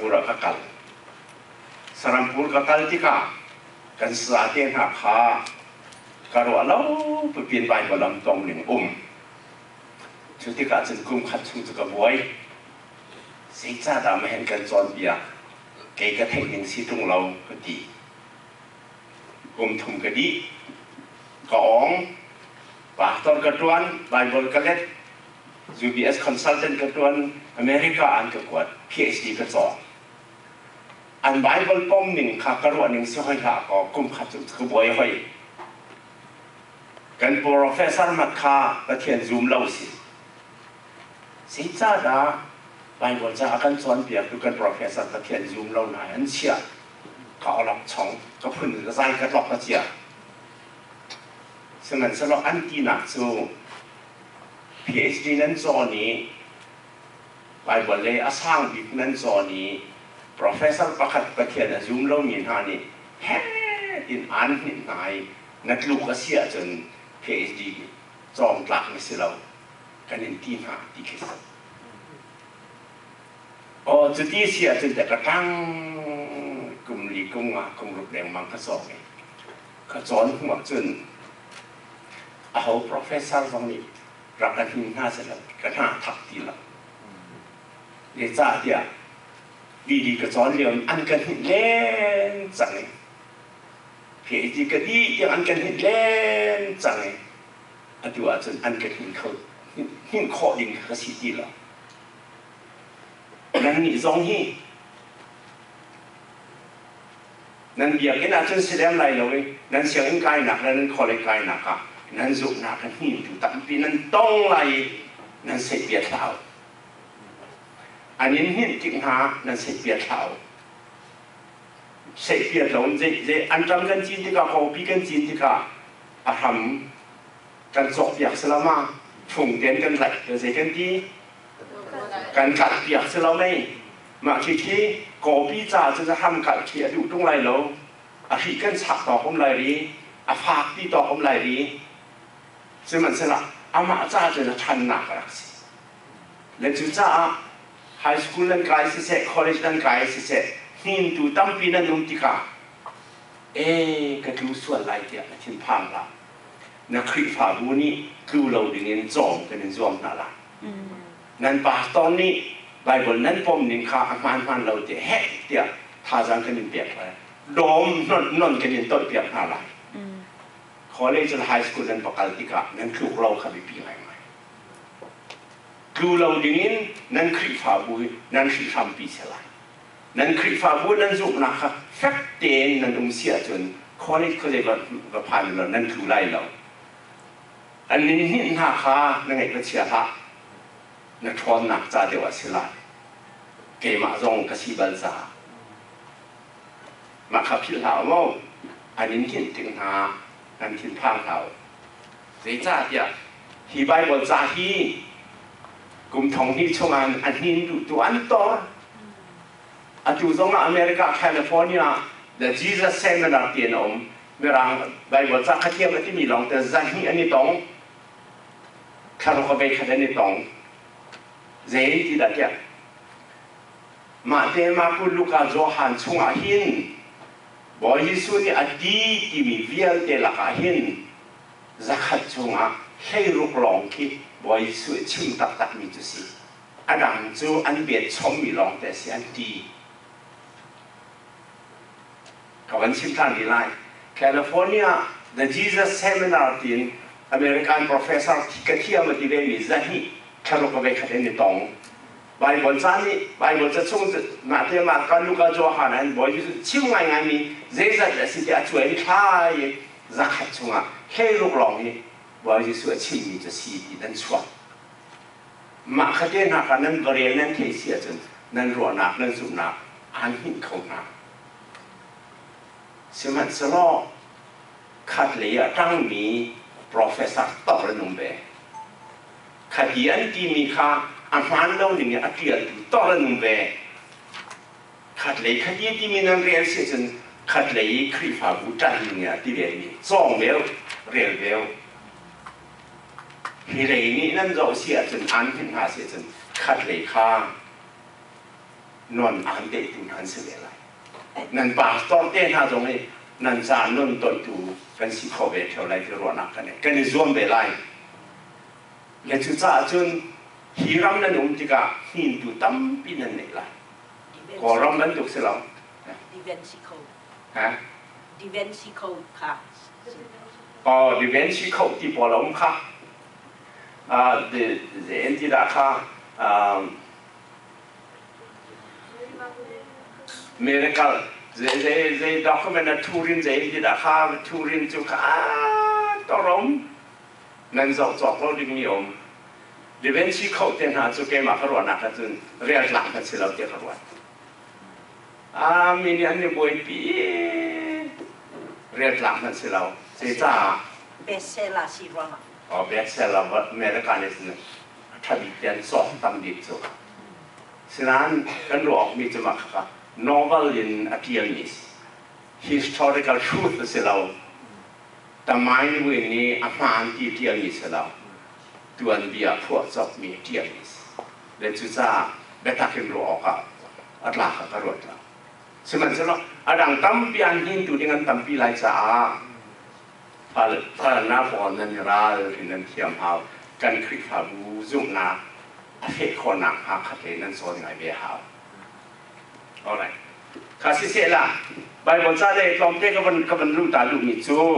Sarampur ah ka kal. Sarampur ka kal tikah kan sate hna kha ka ruah lo pipin Baibal am tong ning um. Cu tikah cun kum khat chung cu ka buai. Zeicahdah mahen kan cawnpiak? Kei ka theih ning si ṭung lo ka ti. Kum thum ka dih. Ka awng. Pastor ka ṭuan, Bible ka let, UBS consultant ka ṭuan, America an ka kuat, PhD ka cawng. An Bible pom ning kha ka ruah ning si hoi hlah kaw kum khat cu ka buai hoi. Kan professor mat kha Pathian zum lo si. Zeicahdah Bible ca a kan cawnpiaktu kan professor Pathian zum lo hna an chiah? Ka olok chong, ka phun ka zai ka tlok ka cia. Sihmanhsehlaw an tinak cu PhD nan cawn i Bible lei a sang bik nan cawn i professor pakhat Pathian a zum lomi hna nih heh in aan hninh hna i na tluk a si ahcun PhD cawng tlak na si lo kan in ti hna ti khi si. Aw cuti si ahcun teh ka ṭang kum li kum nga kum ruk dengmang ka cawng i ka cawn hnu ahcun aho professor zong nih rak ka hnin hna seh ka hna thak ti lo. Zeicahtiah BD ka cawn lio in an ka hninh len cang i PhD ka dih tiang an ka hninh len cang i atu ahcun an ka hnin kho hnin khawh ding ka si ti lo. Nannih zong hi nan biakinn ahcun si lem lai lo i nan sianginn kainak le nan college kainak ah nan zumhnak a hnimtu tampi nan tong lai i nan seihpiat hlah u. An in hninh tik hna nan seihpiat hlah u. Seihpiat lo in zei zei anṭam kan cin tikah kawpi kan cin tikah a hram kan cawkpiak si lo ma fung ten kan laih zei kan ti kan kalhpiak si lo mei mah khi khi kawpi ca cu hram kalh khi a duh tung lai lo a hri kan chak tawk um lai ri a fak ti tawk um lai ri sihmanhsehlaw amah ca cun a ṭhannak a rak si le cucaah high school nan kai siseh college nan kai siseh hnintu tampi nan um tikah e ka tlu sual lai tiah na thinphang hlah na Khrihfabu nih tlu lo dingin cawm kan in zuam hna lai. Nan pastor nih Bible nan pom ning kha a hmaan hmaan lo tiah heh tiah thazaang kan in pek lai. Dawm non non kan in toihpiak hna lai. College le high school nan va kal tikah nan tluk lo kha biapi ngaingai. Tlu lo dingin nan Khrihfabu hi nan hrihhrampi si lai. Nan Khrihfabu nan zumhnak kha fek tein nan um si ahcun college khuazei va, va phan law nan tlu lai lo. An nin hninh hna kha na ngaih va chia hlah. Na ṭhawnnak ca deuh ah si lai. Keimah zong ka si bal caah. Mah kha philh hlah u mu. An in hninh tik hna nan thinphang hlah u. Zeicahtiah hi Baibal ca hi kum thong hnih chungah a hnin duhtu an tor. Atu zongah America, California, the Jesus Seminar ti an um. Mirang Baibal ca kha thiam a timi lawng te zahnih an i tong. Thlaruk a vei khat an i tong. Zei ti dah tiah mah te Marku, Luka, Johan chungah hin Bawi Jesuh nih a ti timi vialte lakah hin zakhat chungah 16 lawng khi Bawi Jesuh i chim taktakmi cu si. A dang cu an bet chommi lawngte a si an ti. Ka van chim ṭhan rih lai. California The Jesus Seminar tiin American professor ka thiam a ti vemi zahnih thlaruk a veikhat in i tong. Baibal ca nih Baibal ca chung nate Marka, Luka, Johan an Bawi Jesuh chim ngaingaimi zeizat a si ti a cuai thlai i zakhat chungah 16 lawng hi Bawi Jesuh a chimmi cu si ti nan chuak. Mah kha te hna kha nan va rel nan thei si ahcun nan ruahnak nan zumhnak aan hmuh kho hna. Sihmanhsehlaw khat lei ah ṭangmi professor tor an um ve. Khati an timi kha a hmaan lo ning in a ṭialtu tor an um ve. Khatlei khati timi nan rel si cun khatlei i Khrihfabu ṭan ning in a ti vemi cawng veu, rel veu. Hi lei nih nan zoh si ahcun aan hmuh hna si cun khatlei kha. Non aan tehtu hna an si ve lai. Nan pastor te hna zong hi nan ca non toihtu kan si kho ve ṭheo lai ti ruahnak kan ngei. Kan i zuam ve lai. Le cucaah cun hi ram nan um tikah hnintu tampi nan neih lai. Kawlram bantuk si lo. Da Vinci Code. Ha? Da Vinci Code kha. Oh, Da Vinci Code ti pawl a um kha. The ti dah kha miracle zei zei document a Turin zei ti dah kha Turin cu kha torom nan zoh cawk lo ding mi um. Da Vinci Code te hna cu keimah ka ruahnak ahcun rel tlak hmanh si lo tiah ka ruat. Ah, mi nih an i buaipi rel tlak hmanh si lo. Zeicah? Bestseller si ruangah. Oh, bestseller America nih cun a ṭha bik te an cawk tam bik cu. Sinain kan ruah awkmi cu mah khakha novel in a ṭialmi historical truth a si lo. Tamain Win nih a hmaan ti ṭialmi si lo. Tuanbia phuah cawkmi a ṭialmi si. Le cucaah biatak in ruah awkah a tlak ah ka ruat lo. Sihmanhsehlaw a dang tampi an hnintu ding an tampi lai caah falnak pawl nan i ralrin nan thiam hau. Kan Khrihfabu zumhnak a feh khawh nakhnga khat le nan cawn ngai ve hau. Alright. Kha siseh la, Bible ca le tlawmte ka van luh ta duhmi cu.